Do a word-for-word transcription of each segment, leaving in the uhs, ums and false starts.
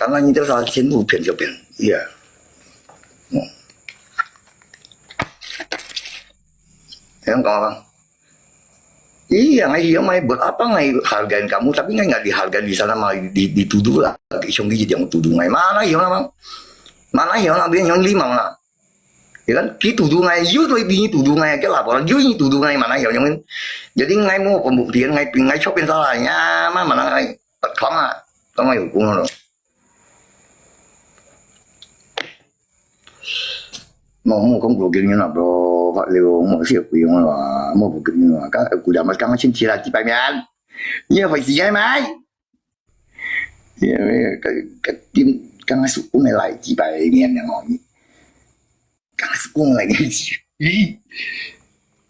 karena你兜儕全部騙就騙，iya。嗯。Yang kau apa? Iya, ngai hiyo mai buat apa ngai hargain kamu, tapi ngai nggak dihargain di sana, malah di, dituduh lah. Isong di yang tuduh ngai. Mana hiyo nama? Mana hiyo na biar yang lima mana? Ya kan? Ki tuduh ngai, you tuh ini tuduh ngai, ke laporan you ini tuduh ngai mana hiyo yang. Jadi ngai mau pembuktian ngai ngai chopin salahnya, mana mana ngai. Kama, kama hiyo kuno lo. Mo mo kong ko kini na bro, pak leo mo siya ko yung la, mo ko kini na ka ko dapat kang chin tira ti pai mian. Iya pai si ai mai. Iya ka ka tin kang su ko lai ti pai mian yang mo. Kang su ko lai ti.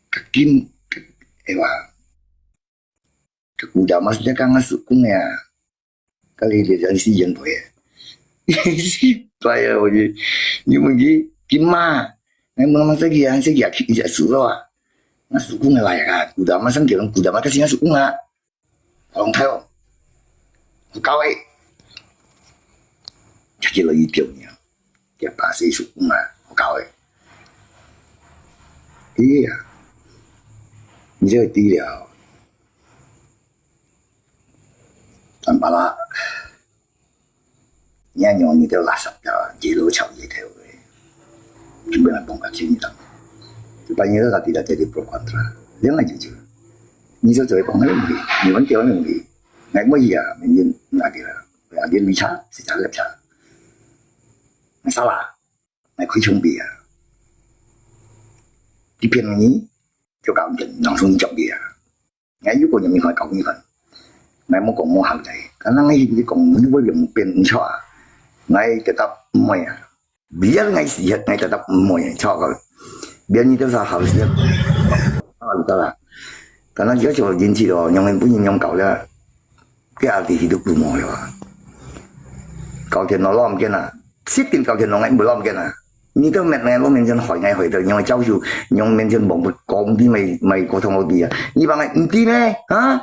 Ka kin ewa. Ka ko dapat dia kang su ko ya. Kali dia jadi si yang boy. Si pai ya boy. Ni mo gi kima. Ngai mo masa gi yang si ya ki ya su lo. Nga su ko lai ka. Ko dapat sang ki ko dapat kasi nga su ko nga. Orang tayo. Kau eh. Jadi lo itu nya. Dia pasti su ko nga. Kau eh. Iya. Ni jadi dia. Tanpa lah. Nyanyo ni teo lasap ya, jelo chau ye teo. Cuma nak bongkar sini tang. Supaya ni tadi dah jadi pro kontra. Dia ngai jujur. Ni so jadi bongkar ni, ni wan teo ni. Ngai mo ya, mungkin ngai dia. Ngai dia bicha, secara bicha. Masalah. Ngai kui chung bia. Di pian ni, 就搞定，langsung 你讲 bia. Ngai yu ko nyam mi hoi kau ni kan. Ngai mo kong mo hang dai. Karena ngai yu kong yu bo yang pen ncha. Ngai tetap moy ah. Biar ngai sihat ngai tetap moy ah. Chao kau. Biar ni tu sa harus dia. Ah, entahlah. Karena dia cuma jinci lo, nyong pun nyong kau dia. Ke arti hidup lu mo ya. Kau ke no lom ke na. Sitin kau ke no ngai belom ke na. Ni tu met ngai lo men jen hoi ngai hoi tu nyong jauh su nyong men jen bong bu kom di mai mai ko thong lo di ya. Ni bang ngai enti ne, ha?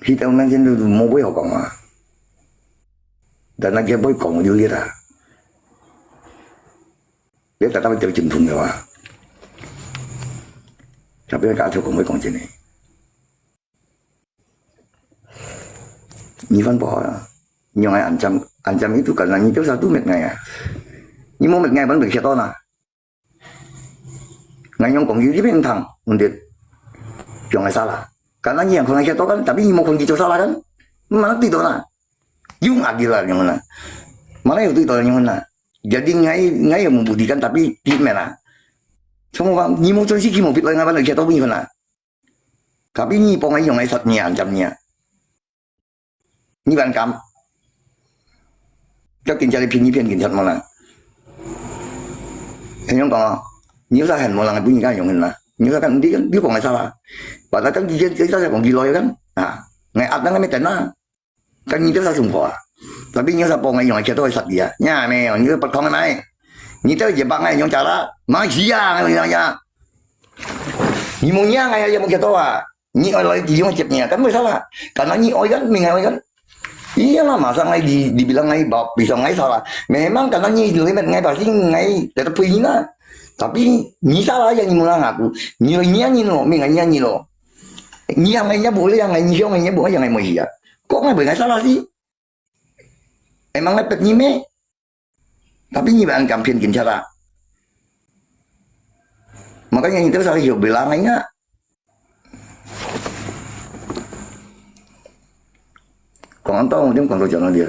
Khi tao men jen tu mo bui hok kong ma. Dan na kia bui kong yu liet a. Liet ta tao teo jin thun ya wa. Tapi ka teo kong bui kong jen ne. Ni fan po ha. Nyong ai an jam, an jam itu kan na ni teo sa tu met ngai a. Ni mo met ngai ban bek siat to na. Ngai nyong kong yu di pen thang, undit. Piong ai sala. Kan na ni yang kong ai siat to kan, tapi ni mo kong di jo sala kan. Mana ti to na. Yung agi la nyong na. Mana yung ti to nyong na. Jadi ngai, ngai yung bukti kan, tapi ti met na. Semua bang, ni mo chun si ki mo pit lai ngai ban bek siat to ni kan na. Tapi ni pong ai nyong ai sat ni an jam ni a. Ni ban kam. Cho kin cha li pin ni pin kin chat mo la. Ai nyong kong, ni sa hen mo la ngai bu ni ka nyong hen la. Ni sa kan di kan, di kong ai sa la. Ba ta kan di jen sa sa kong di loi kan. Ha. Ngai at ngai met na. Kan ni sa sung ko a. Tapi ni sa pong ai nyong ai chat to sat dia. Nya me, ni sa pat kong mai. Ni ta je bang ai nyong cha la. Ma sia ngai ya. Ni mo nya ngai ya mo chat to a. Ni oi loi ki yung cep ni kan mo sala. Karena ni oi kan, mi ngai oi kan. Iya lah, masa ngai di, dibilang ngai bab, bisa ngai salah. Memang karena ni limit ngai pasti ngai tetap pergi na. Tapi ni salah yang ni mula ngaku. Ni ni ni lo, mi ngai ni ni lo. Ni yang ngai nya boleh, yang ngai ni yang ngai nya boleh, yang ngai mo iya. Kok ngai boleh ngai salah sih? Emang ngai pet ni me? Tapi ni ban kam pin kin cha la. Makanya ni teo sa yo bilang ngai nya. Kong an tong dem kong to jang dia.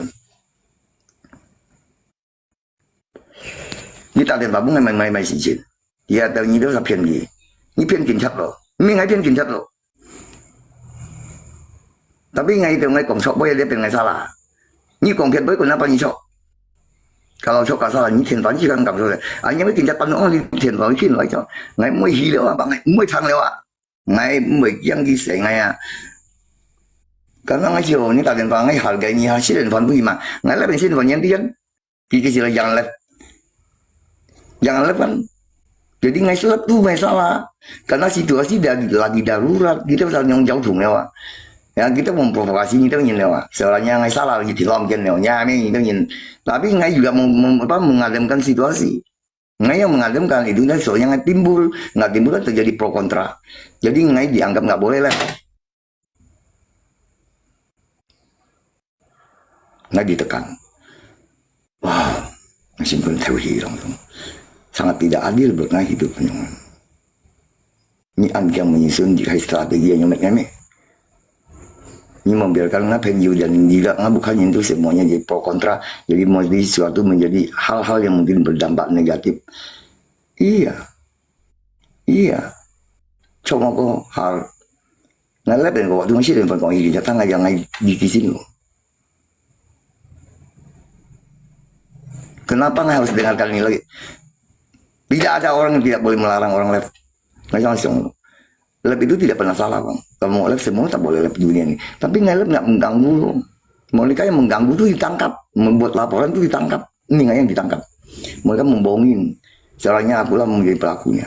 Ni ta den ba bung mai mai mai si jin. Dia ta ni teo sa pin ni. Ni pin kin chat lo. Mi ngai pin kin chat lo. Tapi ngai teo ngai kong chok boi dia pin ngai salah. Ni kong pin boi kong na pa ni chok. Kalau chok ka salah ni 天翻地覆 kan kam so le. Ai ni mi kin chat pan ong ni 天翻地覆 chok. Ngai mo hi le wa, ba ngai mo chang le wa. Ngai mo yang ki se ngai a. Karena ngai sio ni ta den ba ngai hal gai ni ha si den fan bui ma. Ngai la ben si den fan yan dian. Ki ki si la yang le. Yang le fan. Jadi ngai salah tu ngai salah. Karena situasi dah lagi darurat, kita salah nyong jauh tung lewat. Ya, kita memprovokasi kita nyin lewat. Soalnya ngai salah lagi di lom ken lewat. Ya, ini kita nyin. Tapi ngai juga mem, mem, apa, mengademkan situasi. Ngai yang mengademkan itu dan soalnya ngai timbul, ngai timbul kan terjadi pro kontra. Jadi ngai dianggap nggak boleh lah. Ngai ditekan. Wah, ngai simpul teu hirang tu. Sangat tidak adil buat ngai hidup penyong. Ni an kiang menyusun di kai strategi yang nyemet ngemek. Ni membiarkan ngai penyu dan tidak ngai bukan itu semuanya jadi pro kontra. Jadi menjadi sesuatu menjadi hal-hal yang mungkin berdampak negatif. Iya. Iya. Cuma ko hal. Ngai leben ko waktu masih dengan kong ini datang aja ngai di kisin lo. Kenapa ngai harus dengarkan ini lagi? Tidak ada orang yang tidak boleh melarang orang live. Ngai jangan siang lo. Live itu tidak pernah salah, Bang. Kalau mau live semua tak boleh live dunia ini. Tapi ngai live nggak mengganggu lo. Mereka yang mengganggu tu ditangkap. Membuat laporan tu ditangkap. Ini ngai yang ditangkap. Mereka membohongin. Salahnya akulah menjadi pelakunya.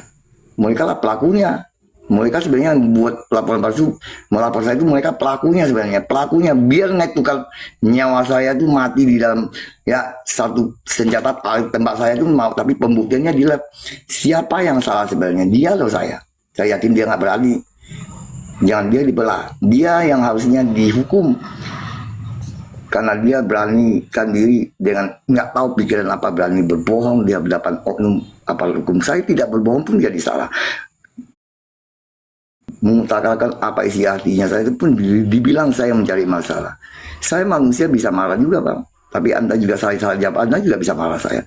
Mereka lah pelakunya. Mereka sebenarnya buat laporan palsu, melapor saya itu mereka pelakunya sebenarnya. Pelakunya biar ngai tukar nyawa saya itu mati di dalam ya satu senjata tembak saya itu mau, tapi pembuktiannya di lab. Siapa yang salah sebenarnya? Dia atau saya? Saya yakin dia nggak berani. Jangan dia dibelah. Dia yang harusnya dihukum. Karena dia beranikan diri dengan nggak tahu pikiran apa, berani berbohong di hadapan oknum aparat hukum. Saya tidak berbohong pun jadi salah. Mengutarakan apa isi hatinya saya itu pun di, dibilang saya mencari masalah. Saya manusia bisa marah juga, Bang. Tapi Anda juga salah, salah jawab, Anda juga bisa marah saya.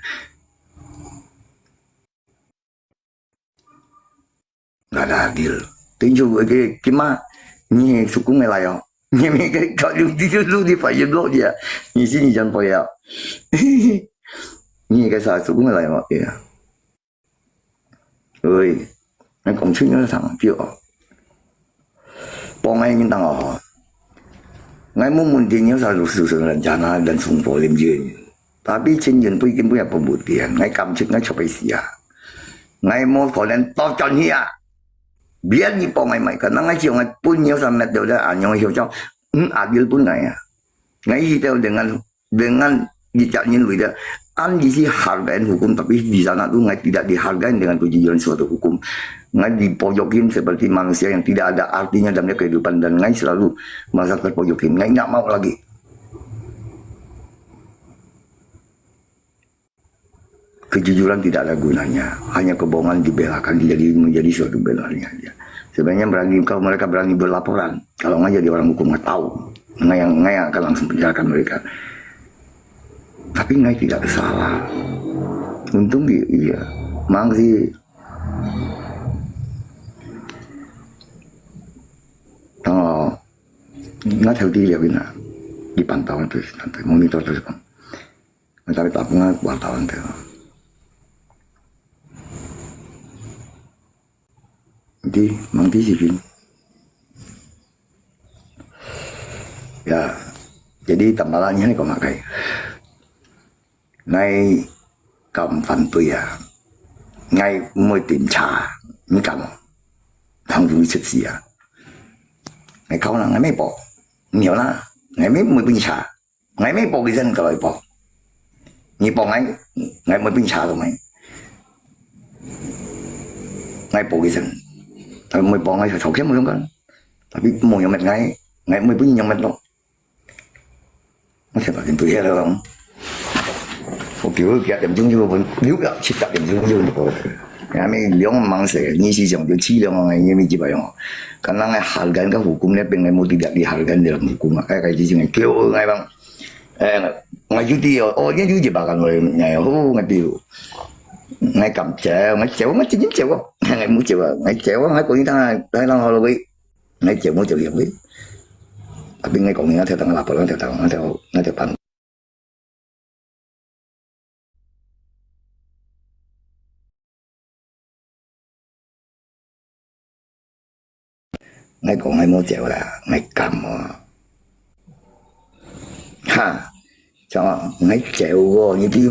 Nggak ada adil. Tunjuk ke kima, ni sukung lai yo. Ni mi ke kau lu di lu di fa ye blok dia. Ni sini jangan payah. Ni ke sa sukung lai yo ya. Oi, ngai kong chui ngai sang piu. Pong ngai nyin tang oh. Ngai mu mun tin nyo sa lu su su lan jana dan sung po lim jin. Tapi chin jin pui kim pui apa butian. Ngai kam chik ngai chopai sia. Ngai mo konen to chon hia. Biar ni pong ngai mai kan ngai chiu ngai pun nyo sa met deu da anyong hiu chau. Hmm, adil pun ngai ya. Ngai hi teu dengan dengan dicaknyin lui dia. An isi hargain hukum, tapi di sana tu ngai tidak dihargai dengan kejujuran suatu hukum. Ngai dipojokin seperti manusia yang tidak ada artinya dalam kehidupan dan ngai selalu merasa terpojokin. Ngai nggak mau lagi. Kejujuran tidak ada gunanya. Hanya kebohongan dibelahkan jadi menjadi suatu benarnya aja. Sebenarnya berani kalau mereka berani berlaporan, kalau nggak jadi orang hukum nggak tahu, nggak yang nggak yang akan langsung penjarakan mereka. Tapi ngai tidak bersalah. Untung dia, iya, mang si, oh, nggak tahu dia punya dipantau terus, nanti monitor terus bang. Tapi tak pernah wartawan tu. Jadi, mang di sipin. Ya, jadi tambalannya ni kau makai. Ngai kam fan tui ya. Ngai mui tim cha, ni kam. Thang tu cek sia. Ngai kau na, ngai mei po. Nio na, ngai mei mui pin cha. Ngai mei po kisan kalau po. Ni po ngai, ngai mui pin cha tu ngai. Ngai po kisan. Tapi mui po ngai sa chau kem mui kan. Tapi mui yang met ngai, ngai mui pin yang met lo. Ngai sa pa kin tu ya lo. Ko kiu kia dem jung ju pun, liu ya chi ta dem jung ju ko. Kami liang mang se, ni si jung ju chi liang ngai ni mi ji ba yong. Kan ngai hal gan ka hukum ne peng ngai mui tidak dihargai dalam hukum. Ai kai ji jing kiu ngai bang. Eh, ngai ju ti yo, oh, ni ju ji ba kan ngai ngai ho ngai piu. Ngai kam cheu, ngai cheu, ngai cheu, ngai cheu, ngai cheu, ngai ko ni ta, ngai lang ho lo wei. Ngai cheu mo cheu yang wei. Tapi ngai kong ni ngai teu tang la po, ngai teu tang, ngai teu, ngai teu pan. Ngai kong ngai mo cheu la, ngai kam mo. Ha, chang ngai cheu wo, ni ti.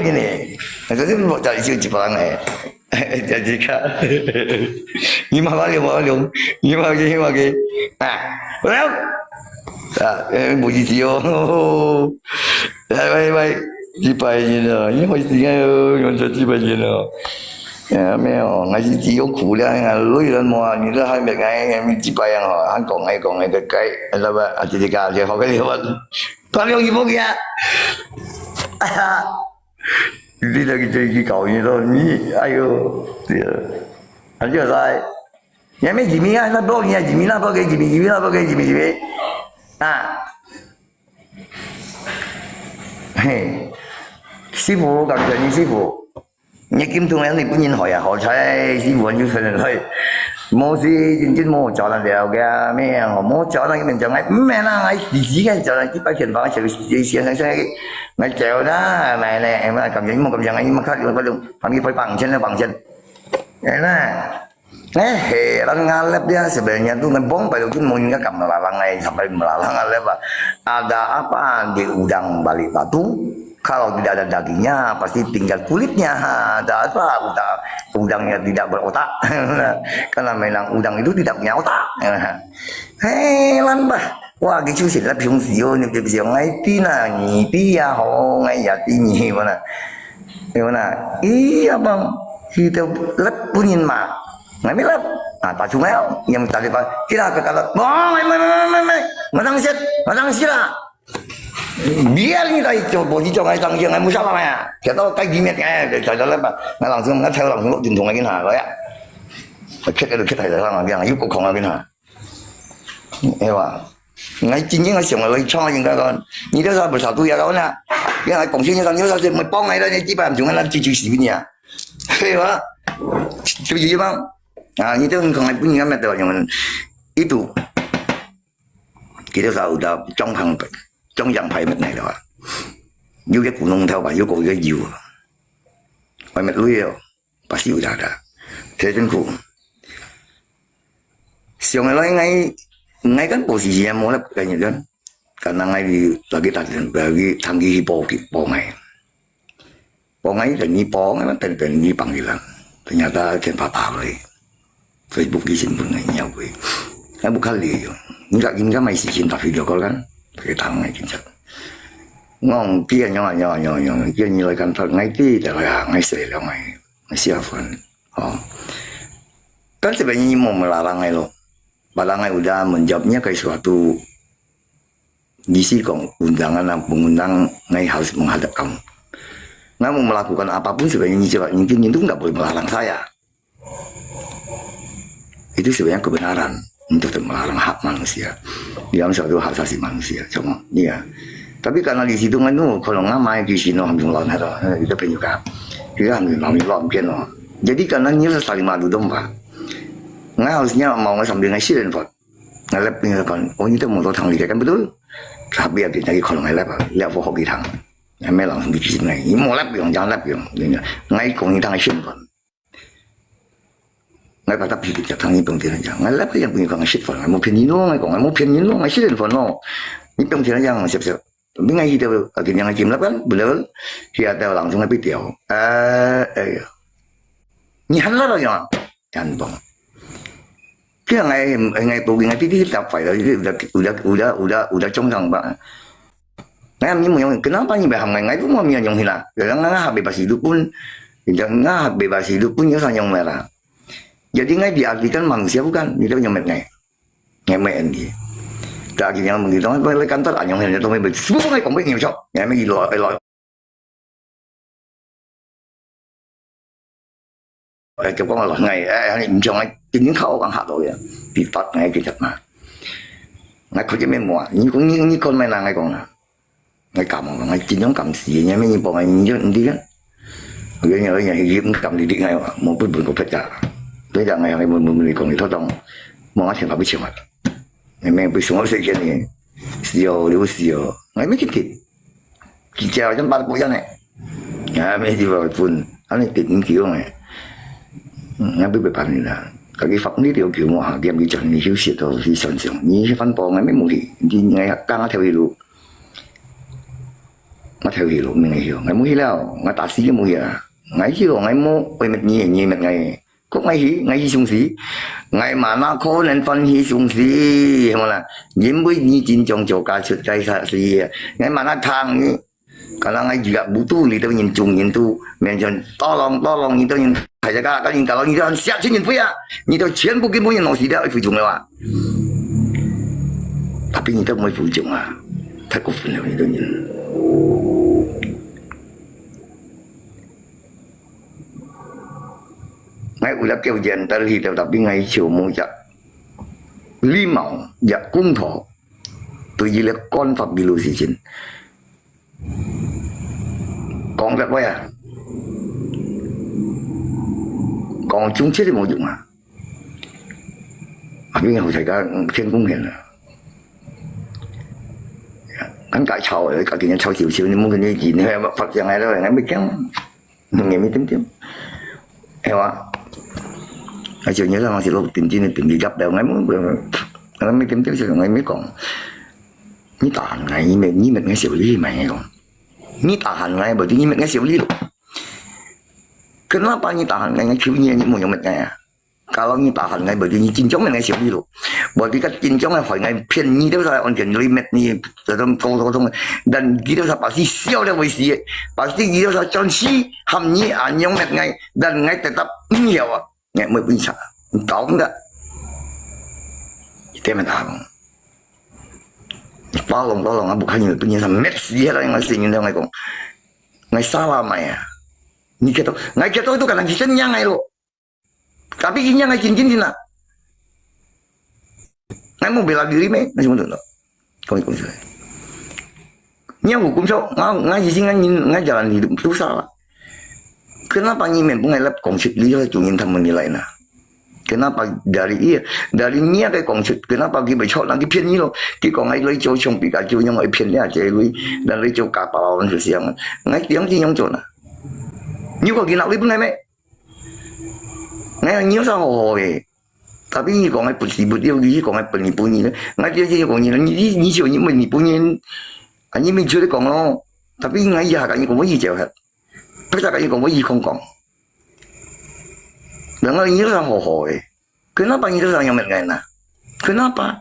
个呢，但是你莫叫一千一百人呢，这这个，你妈妈用，妈妈用，你妈妈给，你妈妈给，啊，不要，啊，呃，无意思哦，来来来，几百人哦，你会怎样哦？用这几百人哦。 哎，没有，我是只有苦了，累了嘛，你这还没哎，几百样哦，还讲哎讲哎个该，那么啊，这个个就好个地方，他没有一步呀。哎呀，你這個這個搞你都，你，哎喲，對啊，他就在，也沒幾米啊，那不要你啊，幾米那不要給幾米，幾米那不要給幾米，幾米，啊，嘿，師傅，感謝你師傅。 你金童人你本人害啊，好彩師傅就出來，無是真正無找得了个，咩啊，無找得，你們講，哎，毋免啦，哎，自己个找得，一百千方，先先先先，哎，走啦，買咧，哎嘛，感覺你莫感覺，哎，你莫看，你莫看，他們會放錢的，放錢，哎啦。 Eh, heran ngalap dia sebenarnya tu, ngebong baru tu mau ingat kam melarang ai, sampai melarang ngalap. Ada apa diundang balik batu? Kalau tidak ada dagingnya, pasti tinggal kulitnya. Ha, ada apa udang, udangnya tidak berotak? Karena memang udang itu tidak punya otak. Heran bah. Wah, gitu sih, lah, biung sih, yo, ni biung ai ti na, ni ti ya, ho, ngai ya ti ni mana. Yo na, iya bang, kita lep punin ma. Ngai mi lep. Ah, ta chung ai, yang tadi pa, kira ke kala, bang, mai, mai, mai, mai, mai, matang set, matang sila. Biar ni tai cho, bo ji cho ngai tang yang ngai musa pa ya. Kita kai gimet ngai, kita lep pa. Ngai langsung, ngai theo langsung lo juntung lagi na, lo ya. Kita ada kita ada lagi, yang yuk kong lagi na. Ewa. Ngai chính chính ngai siang ngai chong ngai ka kon. Ni dia sa bersatu ya kawan na. Ya ngai kongsi ni kan ni sa se mai pong ngai da ni ji bam jung ngai la ji ji si ni ya. Ewa. Ji ji bang. Ah, ni dia kong ngai pun ngai mata yang itu. Kita sa udah trong phang trong yang phai met ngai da. Yu ke kunung thau ba, yu ko ke yu. Mai met lui yo. Pasti udah ada. Thế chính phủ. Siang lai ngai, ngai kan posisi yang mulai kan kan. Karena ngai di lagi tak lagi tanggi hi po ki po ngai. Po ngai dan ni po ngai dan dan ni panggilan. Ternyata kan patah lagi. Facebook di sini pun ngai nyau gue. Ngai bukan lagi yo. Ni tak ini kan mai si cinta video call kan. Pakai tangan ngai kincak. Ngong kia nyong nyong nyong nyong. Kia ni lai kan tak ngai ti dah lah ngai sih lah ngai. Siapa? Oh. Kan sebenarnya mau melarang ai lo. Melarang ai udah menjawabnya kayak suatu misi kong undangan dan pengundang ngai harus menghadap kamu. Ngai mau melakukan apapun sebenarnya ni coba mungkin itu nggak boleh melarang saya. Itu sebenarnya kebenaran untuk melarang hak manusia. Dia suatu hak asasi manusia, semua. Iya. Tapi karena di situ kan tu kalau nggak main di sini orang bilang ada itu penyuka. Kita ambil mau bilang pian lo. Jadi karena ni saling madu domba. Ngai harusnya mau ngai sambil ngai silen fot. Ngai lep ni kan, oh ni tu motor tang lihat kan betul. Tapi ada jadi kalau ngai lep, lep fot hoki tang. Ngai mai langsung di sini ngai. Ni mau lep yang jangan lep yang. Ngai kong ni tang silen fot. Ngai patah pi kita tang ni pengtian aja. Ngai lep yang punya kang shit fot. Ngai mau pian ni lo ngai kong, ngai mau pian ni lo ngai silen fot no. Ni pengtian aja ngai siap-siap. Tapi ngai hidup akhirnya ngai kim lep kan, betul. Hiat langsung ngai pitiau. Eh, eh. Ni han lah ya. Yan bong. Kaya ngai ngai tu ngai piti tak fai dah udah udah udah udah udah cong sang ba. Ngai mi mo yong kenapa ni ba ham ngai ngai tu mo mi yong hila. Kadang ngai ha bebas hidup pun, kadang ngai ha bebas hidup pun yo sang yong merah. Jadi ngai diartikan manusia bukan, ni tu yong met ngai. Ngai mai endi. Tak kini yang menghitung, apa lagi kantor anyong hila tu mai semua ngai kong mai nyusok. Ngai mai ilo ilo. Eh, kêu con là ngày, eh, anh chồng anh tin những khẩu bằng hạt rồi, bị phạt ngày cái chặt mà. Ngày khói cái mê mùa, như con, như, như con mày là ngày còn là. Ngày cảm ơn, ngày tin những cảm xí, ngày mới như bọn ngày như đi á. Cái nhà, cái nhà, cái cũng cảm đi đi ngày mà, một bữa bữa có phải trả. Tới giờ ngày, ngày, một, một, một, còn đi thoát đông. Mà ngắt thì phải biết chịu mặt. Ngày mai bữa xuống sẽ kia này. Siêu, liu siêu. Ngày mới kịp kịp. Ki jao jan pat pok jan e. Ya, me di ba pun. Ane tit ni ki ong e. Nga bi be pan ni na. Ka ki fak ni di o ki mo ha, diam ki chan ni hiu siat to hi son siong. Ni hi fan po ngai me mu hi. Di ngai ka nga theo hi lu. Nga theo hi lu, mi ngai hiu. Ngai mu hi leo. Nga ta si mu hi a. Ngai hiu, ngai mu, oi met ni, ni met ngai. Kok ngai hi, ngai hi sung si. Ngai mana ko nen fan hi sung si. Hema la. Yin bui ni jin jong jo ka chut kai sa si. Ngai mana thang ni. Kalau ngai juga butuh ni tu nyin chung nyin tu. Men jon tolong, tolong ni tu nyin. Hai jaga kan nyin kalau ni tu siap sini pun ya. Ni tu chen bu kin bu nyin nong si dia fu chung le wa. Tapi ni tu moi fu chung a. Thai ko fu ne ni tu nyin. 為了表現得去，tapi𠊎就無一禮貌、一公道，對於這官法這類事情，講得話啊，講中切都無用啊。啊，邊個大家天公平啊？恁該吵，家己人吵少少，你莫跟你緊，發生來了，𠊎毋驚。 你咪點點，係哇？啊，就你當時落點點的點點入了，𠊎無，𠊎咪點點就𠊎咪講，你tahan𠊎，你搣，你搣𠊎小利嘛，𠊎講，你tahan𠊎，無就你搣𠊎小利咯。Kenapa你tahan𠊎？𠊎求你，你莫用搣𠊎啊！Kalau你tahan𠊎，無就你真正搣𠊎小利咯。無就个真正个害𠊎騙你，都係安全裡面你，這種溝通，但佢都係pasti笑了會死，pasti佢都係真係喊你恁樣搣𠊎，但𠊎tetap毋曉啊，𠊎無辦法，你搞毋得。你點樣打講？你tolong，tolong啊，bukan你本人係搣死，係啦，𠊎承認了，𠊎講，𠊎salah嘛啊，你get到，𠊎get到都可能係真樣个咯。 Tapi ini yang ngài chính chính chính lah. Ngài mau bela diri meh, ngài cuma tu. Kau ikut saya. Ni hukum so, ngài, ngài di sini ngài, ngài jalan hidup susah lah. Kenapa ni memang ngài lap kongsit dia tu yang tamu nilai na? Kenapa dari ia, dari ni ada kongsit, kenapa dia bercakap lagi pian ni lo? Dia kong ngài lui jauh cuma pika jauh yang ngài pian dia aja lui, dan lui jauh kapal lawan sesiang. Ngài tiang tiang jauh na. Ni kau gina lui pun ngài meh. 𠊎講你有啥好好个？Tapi你講个不是不對，你講个不是不對呢？𠊎就係講你，你你你就你問你本人，啊你咪就係講咯。Tapi𠊎一下跟你講，我一就係，不是跟你講，我一空講。然後你有啥好好个？Kenapa你有啥yang乜个呢？Kenapa？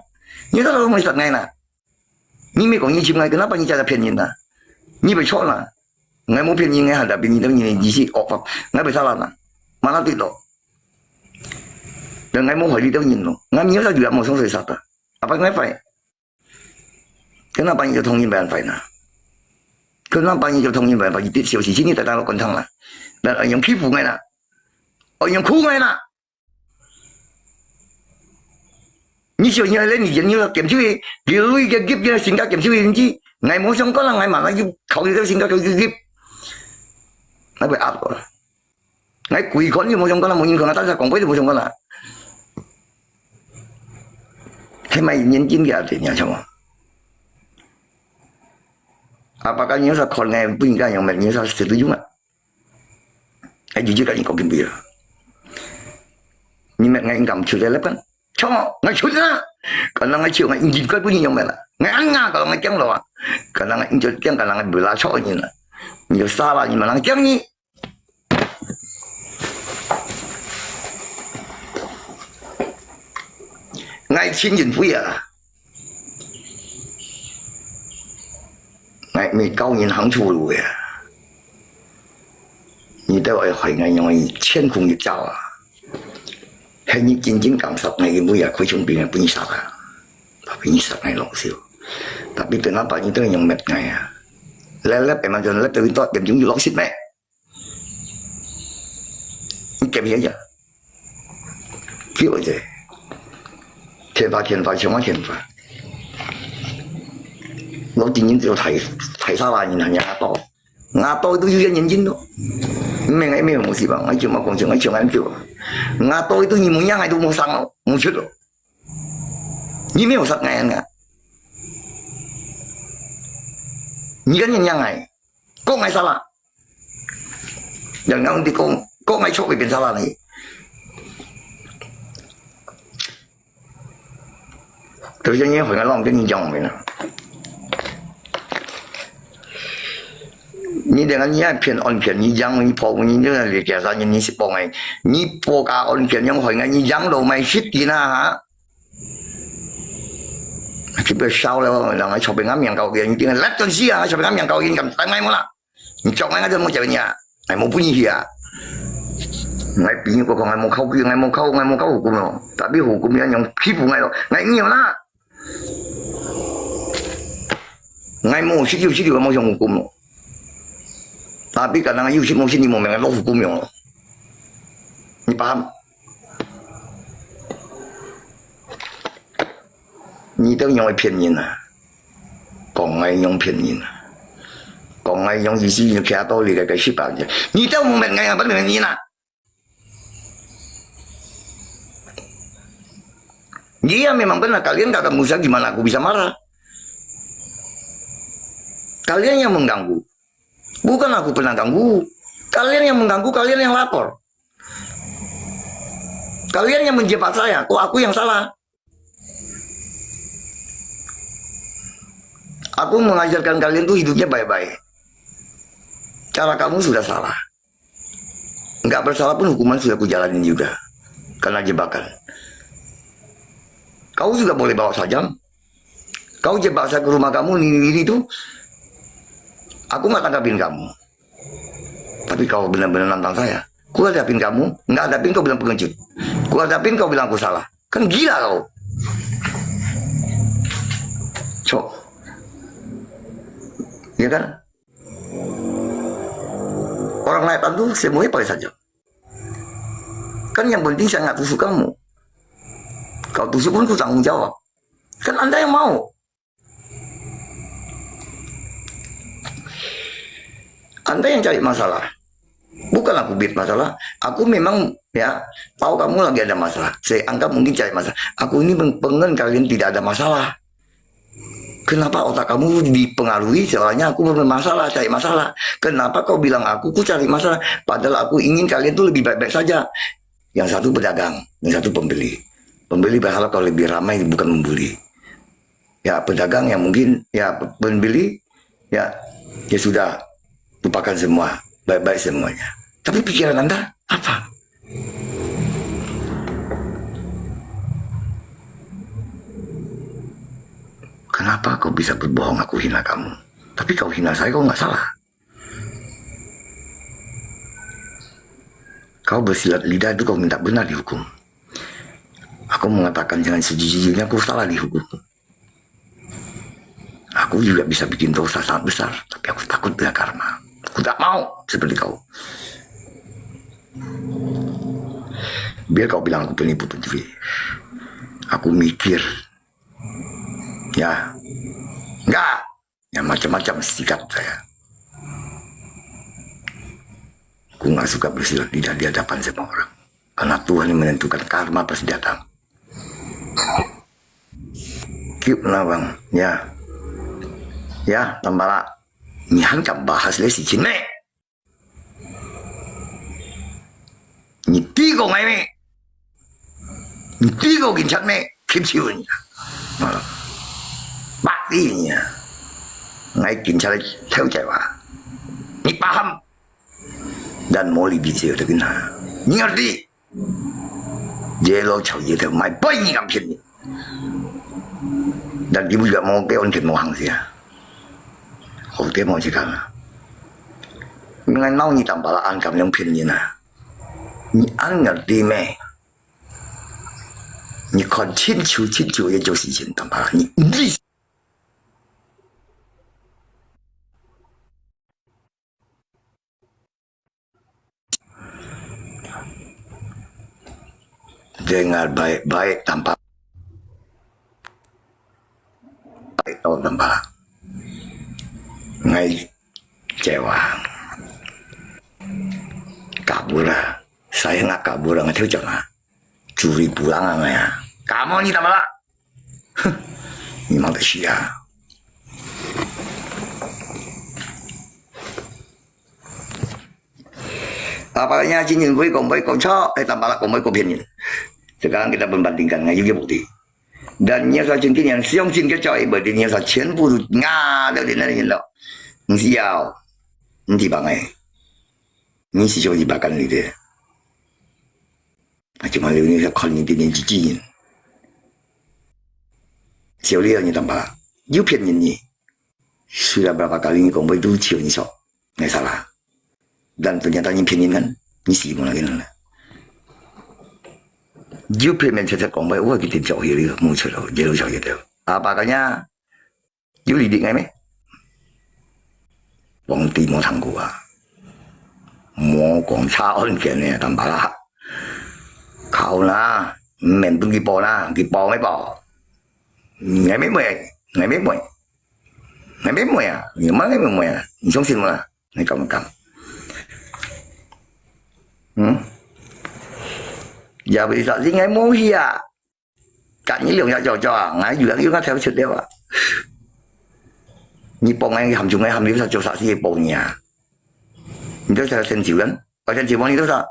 你有啥好乜个呢？ 你莫講你尋𠊎，kenapa你假假騙人啊？你會錯啦！𠊎無騙人，𠊎還在騙你，等你意思惡法，𠊎會salah啦，mana對咯？但𠊎無害你等人咯，𠊎沒有在有無上誰殺的，apa ngài phải？Kenapa你就同人辦法呢？Kenapa你就同人辦法？你跌小事情你在大陸滾燙啦，但愛用欺負𠊎啦，愛用苦𠊎啦！ 你想你連你人又要減少去，你累个急个身家減少去，你知？𠊎無相干啦，𠊎嘛，𠊎又考慮到身家考慮急，𠊎會壓過啦。𠊎鬼看你無相干啦，無人看啦，但是講話都無相干啦。係買眼睛个啊，對，你看嘛。啊，把个人家看个，不应该用买，人家是都用啊。 哎，你就跟你讲跟不了。你们俺敢出来了吧？错，俺出啦。可能俺出，俺应该不能用了。俺俺可能俺讲了啊。可能俺就讲，可能俺不拉错你了。你就杀了，你们人讲你。 𠊎親人會啊，𠊎毋係教人行錯路个啊。你兜愛害𠊎用个千空一招啊！係你真正敢殺𠊎个妹啊，開槍兵啊，分你殺啊！分你殺𠊎老少。Tapi kenapa你都用滅𠊎啊？來來，別人就來到一點鐘就落雪咩？ 你夾起呀？叫个，天花天花，像个天花。我今年就太太杀啦，你看人家到，俺到都有眼睛咯。没没没有东西吧？俺就没讲，就俺就俺就，俺到都你没养，俺都没生了，没出了。你没有杀俺啊？你跟人家哎，讲俺杀啦？ 人家你讲，讲爱错会变差啦呢。就是你回来让跟你讲没呢？你等下你还骗案骗，你讲你跑，你这个假杀人，你是帮哎，你不加案骗，用回来你讲都没实体呐哈。特别少了，人家错被俺面高个，你定来真是啊，错被俺面高个，你敢打我啦？ 你叫俺个怎么叫你啊？俺没不你去啊！俺比你个讲，俺没靠，俺没靠，俺没靠hukum咯。Tapi hukum yang yang欺负俺咯，俺你啦。俺没十九十九，俺没用hukum咯。Tapi kadang有十没十，你没明白，老hukum用咯。你 paham？你兜仰會騙人啊？講𠊎仰騙人啊？講𠊎仰意思，你徛到你个个十八年，你兜毋騙𠊎，𠊎不騙人啊？Dia memang benar, kalian kagak usah gimana aku bisa marah. Kalian yang mengganggu. Bukan aku pernah ganggu. Kalian yang mengganggu, kalian yang lapor. Kalian yang menjebak saya, kok aku yang salah? Aku mengajarkan kalian tuh hidupnya baik-baik. Cara kamu sudah salah. Nggak bersalah pun hukuman sudah kujalanin juga. Karena jebakan. Kau juga boleh bawa saja. Kau jebak saya ke rumah kamu, ini, ini tuh. Aku nggak tanggapin kamu. Tapi kau benar-benar nantang saya. Ku hadapin kamu, nggak hadapin kau bilang pengecut. Ku hadapin kau bilang aku salah. Kan gila kau. Cok. Ya kan? Orang naik tandu semuanya pakai saja. Kan yang penting saya nggak tusuk kamu. Kau tusuk pun ku tanggung jawab. Kan anda yang mau. Anda yang cari masalah. Bukan aku buat masalah. Aku memang, ya, tahu kamu lagi ada masalah. Saya anggap mungkin cari masalah. Aku ini peng-, pengen kalian tidak ada masalah. Kenapa otak kamu dipengaruhi? Soalnya aku bermasalah, cari masalah. Kenapa kau bilang aku, ku cari masalah? Padahal aku ingin kalian tuh lebih baik-baik saja. Yang satu pedagang, yang satu pembeli. Pembeli berharap kalau lebih ramai, bukan membuli. Ya, pedagang yang mungkin, ya, pembeli, ya, ya sudah, lupakan semua, baik-baik semuanya. Tapi pikiran Anda apa? Kenapa kau bisa berbohong aku hina kamu? Tapi kau hina saya, kau nggak salah. Kau bersilat lidah itu kau minta benar dihukum. Aku mengatakan dengan sejujur-jujurnya, aku salah dihukum. Aku juga bisa bikin dosa sangat besar, tapi aku takut dengan karma. Aku tak mau seperti kau. Biar kau bilang aku penipu pencuri. Aku mikir. Ya. Enggak. Yang macam-macam sikat saya. Aku nggak suka bersilat lidah di hadapan semua orang. Karena Tuhan yang menentukan karma pasti datang. Cute lah, Bang. Ya. Ya, Tampalak. 你还敢 bahas 這事情咩？你知過𠊎咩？你知過警察咩？吸收你啊！Mati你啊！𠊎警察个頭仔啊！你 paham？ Dan mau lebih jauh lagi nah. Ni ngerti? Yellow chau ye teu mai bai ni kam phiên ni. Dan ibu juga mau ke on ken mau hang sia. Hou te mau cakap lah. Ngai mau ni Tampalak an kam yang phiên ni nah. Ni an ngerti me? Ni kon chin chu chin chu ye jo si chin Tampalak ni. Dengar baik-baik Tampalak. Baik tahu Tampalak. Ngai kecewa. Kabur lah. Saya nggak kabur, nggak tahu cuma. Curi pulang ngai ya. Kamu ni Tampalak. Memang tak sia. Apa nya chin chin bui kong bui kong cho, eh, Tampalak kong bui kong phiên ni. Sekarang kita perbandingkan dengan juga bukti. Dan ni asal chin chin yang siang chin ke cai berarti ni asal chin bu nga dah di nari lo. Ni siau. Ni bang eh. Ni si siau di bakan ni deh. Cuma liu ni kon ni di ni chin chin. Siau liu ni Tampalak. You phiên ni. Sudah berapa kali ni kong bui tu siau ni sok. Ngai salah. Dan ternyata ni phiên ni kan. Ni si mo lagi lah. You phiên men chat chat kong bui, wah kita jauh ye liu, mu chat lo, jauh jauh ye liu. Apa kanya? You lidik ngai me? Wang ti mo thang ku ah. Mo kong cha on kian ne Tampalak. Kau na, men pun ki po na, ki po me po. ，𠊎毋會，𠊎毋會，𠊎毋會啊，你莫𠊎毋會啊，你相信無啦？你敢毋敢？嗯？也毋係說應該無去啊，隔日兩日就就啊，𠊎有人又𠊎跳出了啊。你幫𠊎喊住𠊎喊你啥做啥事幫你啊？你都是成就人。 我先希望你多少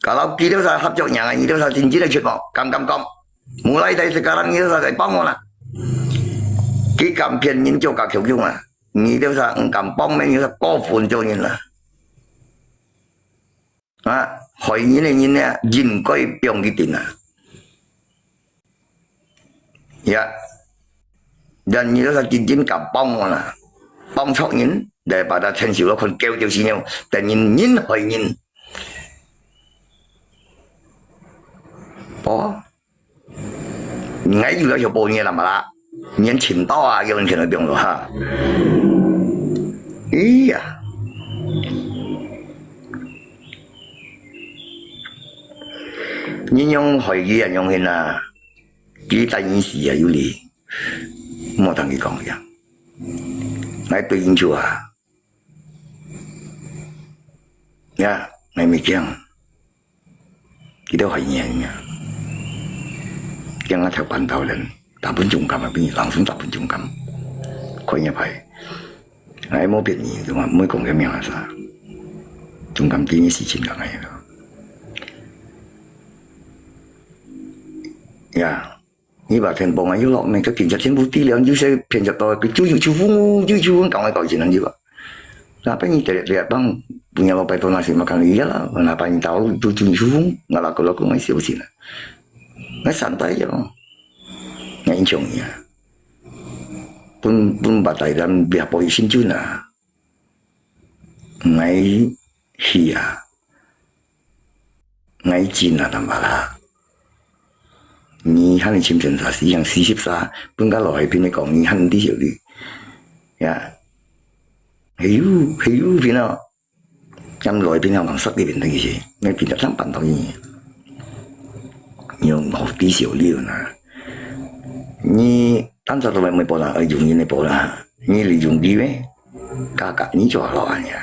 ，kalau kita多少合作，yang你多少真正个出毛，敢敢讲，mulai dari sekarang你多少在帮我啦。佢敢骗人就甲求救啊，你多少毋敢帮咩，你多少过分做人啦。啊，害人个人呢，应该放佢定啊。 Ya, dan你都是真正敢帮我啦，帮错人，来把他牵手了，看狗就是了，但人人害人。哦，你还有要求帮你了嘛啦？你人请到啊，有人请到不用了哈。哎呀，你用害佢啊，用人啊。 佢等於死啊，有理，莫同佢讲呀。𠊎對應就啊，呀，𠊎毋驚，佢都害人呀，驚啊頭半頭人，大本中感啊，比人生大本中感，看一排，𠊎無別人，對嘛，毋會講个名啊啥，中感第一事情个𠊎咯，呀。 你把天崩啊，又落咩？个警察全部地了，就是骗着到个，就有秋风，就有秋风，赶快搞一些人去吧。那把你得了帮，不要老白多那些嘛，看了一样了，那把你打入都就有秋风，那那个老公还小心了，那三代了，那英雄呀，本本把台咱不要保佑新军啊，来去啊。 𠊎真啊，淡薄啦。你喊你尋尋啥，四行四十三，分个老海邊个講，你喊你小弟。呀，還有，還有片哦。咱老海邊个往塞裡邊等一些，那邊个上班到你。你用好地小弟呢？你單只都没没波啦，呃，用人的波啦，你利用你咩？ Kakak ni jua lawan ya.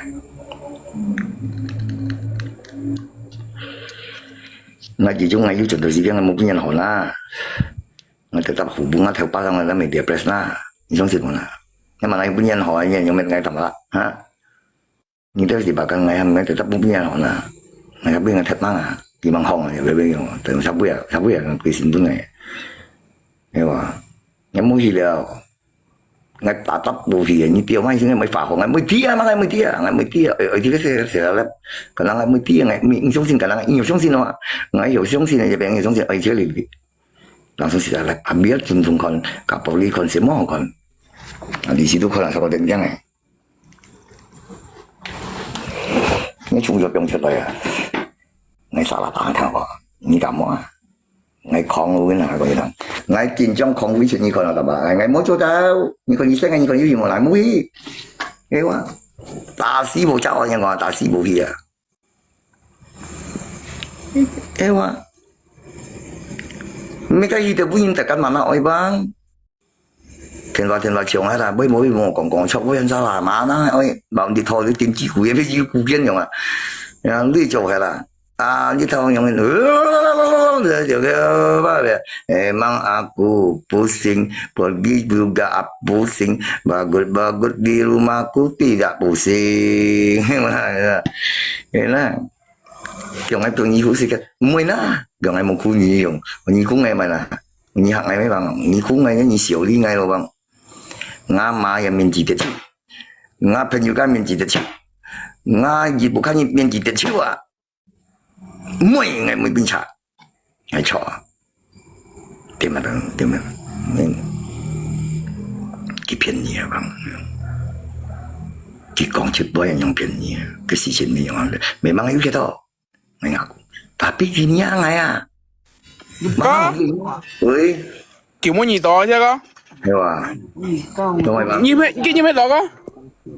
Ngai jijung ngai yu contoh sigi ngai mau pinyan ho na. Ngai tetap hubung ngai theo pasang ngai media press na. Isong sih na. Ngai mana yang pinyan ho ngai yang met ngai tambah ha. Ni theo si bakal ngai ham ngai tetap mau pinyan ho na. Ngai tapi ngai thet manga. Di mang hong ya bebe yo. Tengok sabu ya sabu ya ngai kuisin pun ngai. Ewa. Ngai mau hi liao. Ngai tatap mau hi, ni tiap mai sini mai fa ho, ngai mai dia, ngai mai dia, ngai mai dia. Eh, eh, dia kata saya saya lep. Kalau ngai mai dia, ngai ni song sin, kalau ngai ni song sin wa, ngai yo song sin, ya beng song sin, eh, jadi. Langsung saya lep, ambil tuntung kon, kapoli kon, semua kon. Nah, di situ kon asal kau dengar eh. Ni cuma yo piang cepat ya. Ngai salah tahan kau, ni kamu ah. Ngai khong win ha ko yidang. Ngai kinjong khong win ni ko na tama. Ngai ngai mo cho tau. Ni ko ni sen ngai ni ko yu mo lai mo hi. Ewa. Ta si bo cha wa yang ko ta si bo hi ya. Ewa. Mika hi te bu yin ta kan mana oi bang. Thiên Hoa Thiên Hoa chiong hai la, bơi môi mô còn còn chọc bơi ăn sao là mà na, ôi, bảo đi thôi, đi tìm chỉ cú, em phải chỉ cú kiến nhung à. Ya, đi chọc hai la. À, đi thôi nhung, rồi, rồi, rồi, ba bê, eh, mang aku pusing, pergi juga pusing, bagus-bagus di rumahku tidak pusing. Thế là, kiểu ngay tôi nghĩ hụt xịt, môi na, kiểu ngay một khu nghĩ dùng, nghĩ cũng ngay mà na. Nyi hak ngai mai bang, nyi khung ngai nyi siau li ngai lo bang. Nga ma ya min ji te chu. Nga phen yu ka min ji te chu. Nga ji bu ka nyi min ji te chu a. Mui ngai mui bin cha. Ngai cho. Te ma dang, te ma. Min. Ki phen ni a bang. Ki kong chit boy yang phen ni. Ki si chen ni yang. Me mang yu ke to. Ngai ngak. Tapi ki nia ngai a. Ka? Ui. Kiu mo nyi to sia ka? Hewa. Tong mai bang. Nyi phe, ki nyi phe to ka?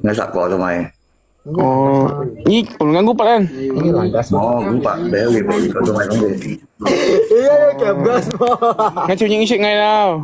Ngai sa ko tong mai. Oh, nyi pun ngan gu pa kan? Oh, gu pa. Be ui ko tong mai bang. Iya, iya, kaya bas mo. Ngai chu nyi shit ngai lao.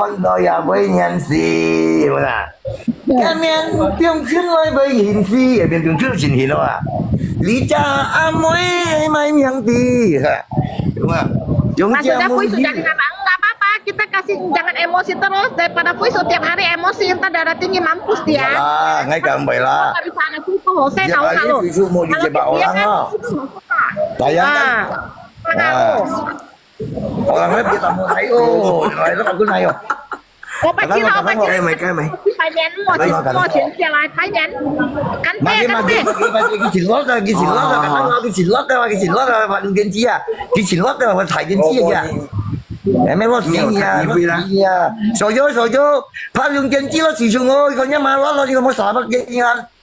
看到也會念詩，有無啦？下面中秋來會念詩，下面中秋就盡興了啊！你家阿妹買名的，哈，有無？用 Maksudnya 這樣 voice jangan apa enggak apa-apa, kita kasih jangan emosi terus, daripada voice setiap hari emosi, ntar darah tinggi mampus dia. Lah, ngai kang baik lah. Kalau di sana tuh, saya Dia tahu kali kalau itu mau di kalau jebak dia orang kan lah. itu susah. Bayangkan. Ah, mana Ah. tahu? Orang lain kita mau naik, oh, orang lain aku naik. 我不知道，我不知道。开门，开门。排年，我全我全下来排年，干爹干爹。Magi, magi, magi, magi, 佢前落个，佢前落个，佢前落个，佢前落个，發電機啊，佢前落个，我台電機啊。哎，没我死你啊，我死你啊！所有所有，發用電機咯，始終我，佢講乜落落，你有冇啥物原因啊？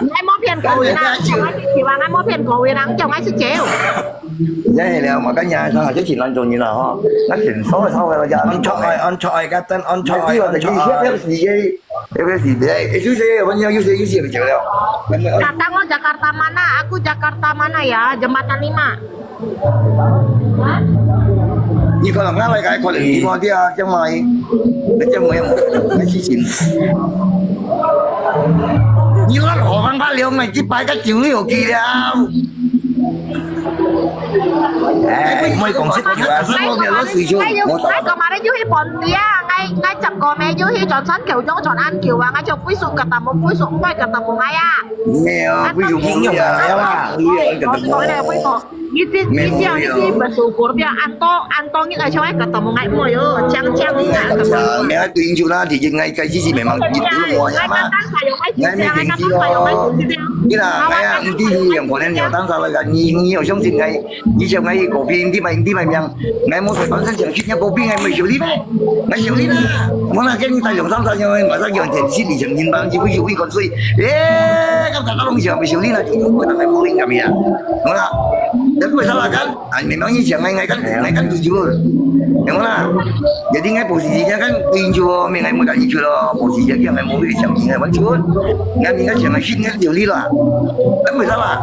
𠊎無騙各位啦，𠊎係希望𠊎無騙各位啦，叫𠊎係酒。也係了，嘛，今日上下就盡難做人啦，吼。那挺少少个，安坐愛，安坐愛，个等安坐愛，安坐愛。要不要洗？要不要洗？哎，休息，我们要休息，休息就了。 Kata mo Jakarta mana? Aku Jakarta mana ya? Jembatan Lima. 你可能拿來个，可能你看啲啊，將來，你將來，你事情。你那好方法了，你一百个酒你有去了。哎，莫讲这个啊，我没有水酒，我打。Kemarin you hi Pontian, ngai ngai jam kau me you hi Johnson kau Johnson an kau, ngai jam Facebook ketemu Facebook, boy ketemu ngai ya. 没有，不用朋友啊，要啊，不用ketemu。 Ini, ini siang ini bersyukur dia. Anto, Anto ni ai cakap ketemu ngai mo yo, ciang ciang ni ngai ketemu. 没有对酒啦，你应该开始是慢慢一路摸呀嘛。你啦，哎呀，你你有可能有当时那个，你你有相信哎，你像哎，狗屁，你买你买命，哎，我说反正想去人家狗屁，哎，没有理咩？ Ngai修理啦，無啦，今日大用三三樣，馬上用電視二十年半，就會修理管水。誒，咁大家攏想會修理啦，就用過大概無應該咩啊？無啦，但係為啥啦？kan，啊，memang你想ngai ngai kan，ngai kan tujuh，有無啦？Jadi ngai posisi kan tujuh，明ngai mudah tujuh咯，posisi kan ngai mau beli jam，ngai完全，ngai明ngai想ngai修理啦，但為啥啦？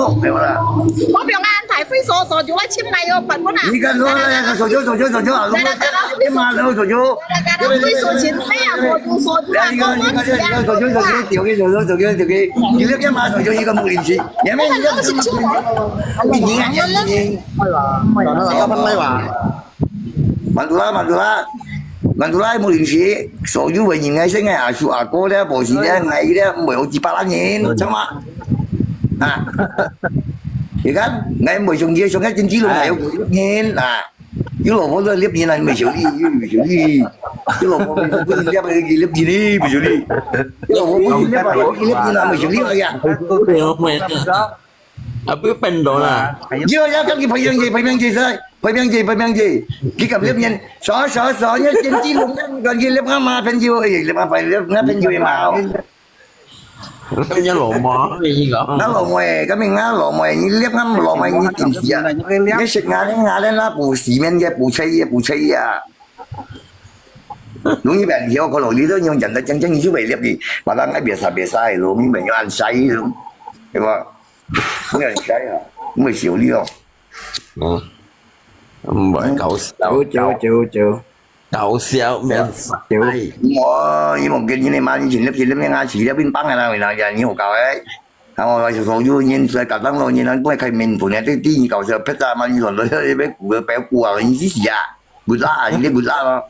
咯，係啦。我表安排会所所就我请来哟，本本啊。你敢说那个手球手球手球啊？来来来来，干嘛呢？手球？来来来，会所请，哎呀，所就所就啊，你看你看你看，手球手球丢给手球手球丢给，你这干嘛？手球一个木林区，也没你这什么？你你看你你。係啦，講得啦，三分米話。慢住啦，慢住啦，慢住啦，木林區，所有个人愛先愛阿叔阿哥咧，無是咧，愛咧，毋會有幾百萬人，知道嗎？啊，你看，愛毋會上街上街經濟路還有人啊，有老婆都獵人啊，你毋會少你，你毋會少你，有老婆不能獵那個獵人呢，毋會少你，有老婆不能獵那個獵人啊，毋會少你，哎呀。啊，不要變到啦。有要跟你培養姐，培養姐在，培養姐，培養姐，你敢獵人？啥啥啥，你經濟路，跟你獵阿媽朋友，哎，獵阿爸，獵阿朋友嘛。你老母，你講。那老妹，今日俺老妹，你掠俺老妹，你點死啊？你食俺的俺的那補洗面的補車衣補車衣啊？容易被人可能你都用人的讲讲，你就被掠的，把他那边杀别杀的咯，你没有按杀的咯，对吧？没有杀啊，没有修理哦。嗯，唔係搞笑，九九九九搞笑面九，我因為跟你媽以前那些那邊啊，去那邊幫啊，那位那家你好搞哎。然後所有人在搞當中，你能不能開面粉啊？這第一搞笑，拍炸嘛，你說那些被鼓的白鼓啊，你是死啊？不辣啊，你不辣咯。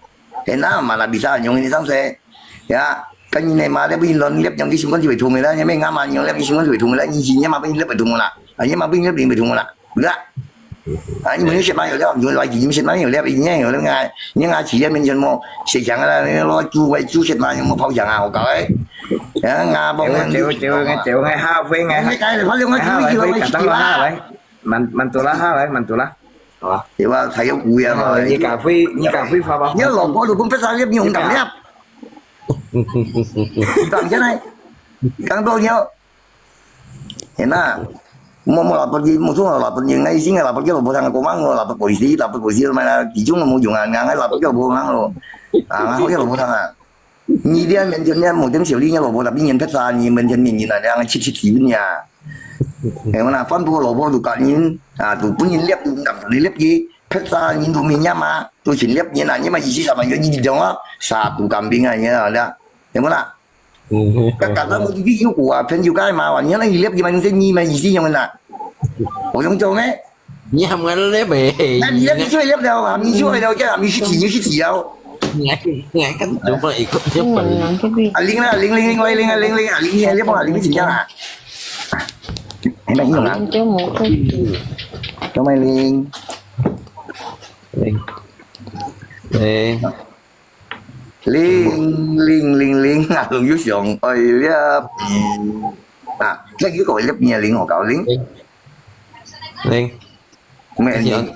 哎，那嘛那比赛用你上车呀，跟你那媽那邊亂練，用个心肝就會痛的啦，你沒俺媽用練个心肝就會痛的啦，你是你媽被你練會痛啦，啊，你媽被你練會痛啦，不啦。啊，你們有些嘛有料，有來你們些嘛有料，你也有那个，你啊，企業面前么，谁讲啊？那个猪喂猪血嘛，有没有跑墙啊？我搞哎，啊，我九九九九个哈飞哎，你改了，他用个哈来飞，猪血了，卡当啦哈来，满满多啦哈来，满多啦，好吧。对吧？还有股呀嘛，你咖啡，你咖啡发吧。你老婆都不分啥也没有搞料，你讲现在，刚到你，现在，我我老婆你，我说我老婆你，我以前个老婆叫老婆汤，我忙我老婆过世，老婆过世嘛，其中我没用啊，俺老婆叫老婆汤咯，啊，俺老婆汤啊。 你连面前连目前小李老婆那边人拍杀你面前面人啊，两个七七七分呀。哎，我那反婆老婆都讲人啊，都不能รับ，都不能รับ个，拍杀人都没人嘛，都请รับ人啊，你们一起什么有你懂啊？杀猪干兵啊，你啊，对不啦？刚刚我这边有过啊，朋友干嘛哇？你那一รับ你们是你们一起用的，我用做咩？ 你喊我咧呗。那你那你就会了啊，你就会了，这样你去提，你去提啊。你还你还跟怎么一个日本人？啊，零啦，零零零零零零啊，零零零零啊，零几啊？哎，没用啊，就没过去。都没零，哎，零零零零啊，龙又想，哎呀，啊，这个个一零我搞零，零，没零。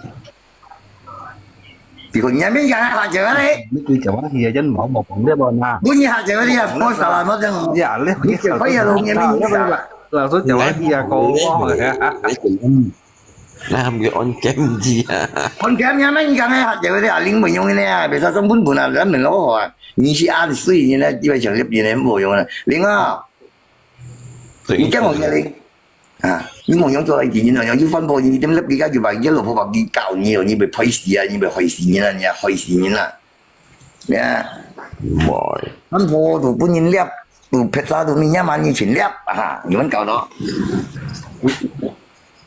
你看你还没讲啊，好久嘞，你对讲话是真毛毛讲的不呐？不你好久嘞，我啥了，我真好。呀，你你就可以了，你没意思啊。老师讲话是啊，讲话的。那他们给安全机啊。คนแก่ยังไม่ยังไงฮะเดี๋ยวเดี๋ยวลิงมันยังไงเนี่ยเบสซ่าสมบูรณ์บุญนะแล้วเหมือนเราบอกว่า你是二十岁你呢，基本上这边人不用了。零啊，你这样我给零啊，你没用做来几年了，要去翻波，你点那比较就把你老婆把你搞你了，你被拍死啊，你被害死你了，你害死你了，呀，唔係，翻波都不能了，都拍杀都没人嘛，你全了啊，你们搞到，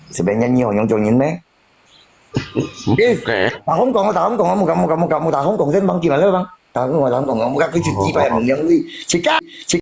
这边人你有用做人咩？ OK，打香港啊，打香港啊，冇咁冇咁冇咁冇打香港先，帮佢埋啦，帮打香港啊，打香港啊，冇佢出几百人两位，自家自